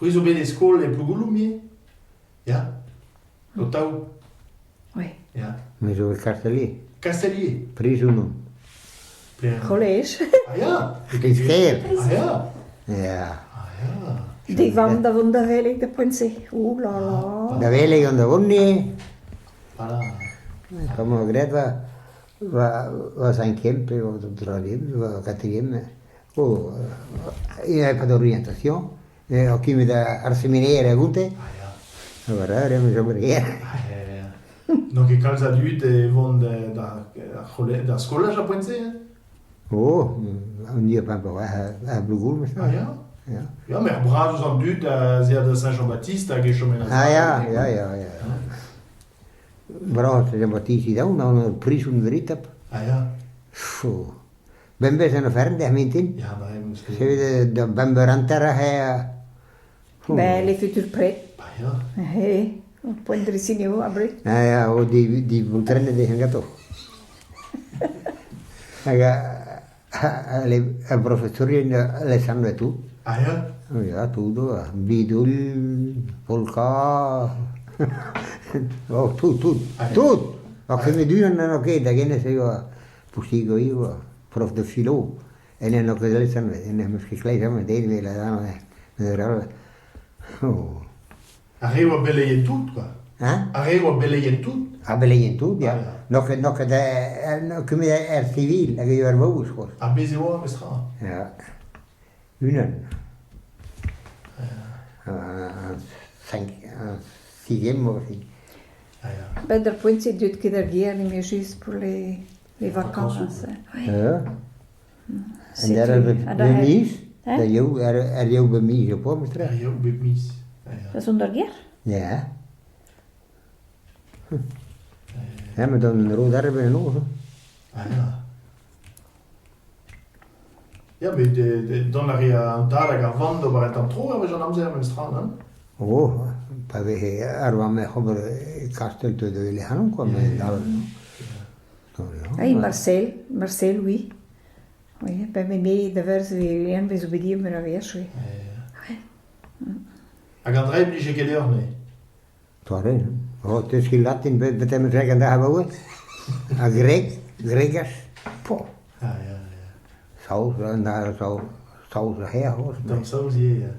C'hwi zo bet e skol e Plougouloum ivez? Ya? Ho taou? Oui. Ya. Me zo e Castellier. Castellier? Prizon on. Collège. Ah ya? Priz-kêr. Ah ya? Ya. Ah ya. Des vamm da vont da welet da poent-se. Oh là là. Da welet gant da vont ivez. Voilà. Comment graet va va va cinquième pe va troisième va quatrième. Oh, il n'y avait pas d'orientation. O kemet ar seminaire a gonte. Ah ya. Voilà, re meus ober ger. Ah ya, ya. N'on ket kalz a dud e vont d'ar skolaj a poent-se, hein? Oh, an dia pa a Blougoul, Ah ya? Ya. Ya, met ar braz eus an dud a zea da Saint-Jean-Baptiste hag e chomen a Ah ya, ya, ya, ya. Bras Saint-Jean-Baptiste daou, an prizon veritap. Ah ya. Fou. Bemdez en oferenn dec'h mintin. Ya, ba, em eus ket... Sevet da bemp eur hanter aze. Ben, les futurs prêts. Ba ya. Eh, poent dre eo abred. Ah ya, o di, di voutrennet e ganto. Hag a brofesourien lesanvet tout. Ah ya? Ya, tout, bidoull, polka, oh, tout, tout, tout. Ar kemet unan n'en ket, hag hennezh eo Pousigo ivez, prof de philo, en en ket lesanvet, en em eus ket klevet amañ den evel a Oh. Ar re oa beleien tout, quoi. Hein? Ar re oa beleien tout. Ar beleien tout, ya. Ah, ya. N'oc'h ket, n'oc'h ket, n'oc'h ket er sivil hag eo ar vaouez c'hoazh. Ha bez' e oa memestra. Ya. Unan. Un cinq, un sixième aussi. Ah ya. Ben, d'ar poent-se deuet ket ar gêr eme just pour les, les vacances. Oui. Ja. En daar hebben we miz, da jou, er jou be miz op op, Er jou bep miz. Ah, ya. Da zont d'ar gêr? Ja. Ja, maar dan rood daar bij nog. Ah ya. Ya, met dont a rea an tad hag ar vamm d'ober un tamm tro hervez an amzer memestra, nann? Oh, pa veze ar vamm ec'h ober kastell deut da ac'hanon quoi, met Oui, Marcel, Marcel, oui. Oui, ben me da verz e en vez obédir me a wech, oui. Hag an dra blije ket deoc'h neuze? Toare, oh, teus ket latin bet bet em eus an da abaoe? Ha greg, gregach, po. Ah, ya, ya. Saoz, na saoz, saoz a her c'hoazh. Tamm saoz ivez, ya.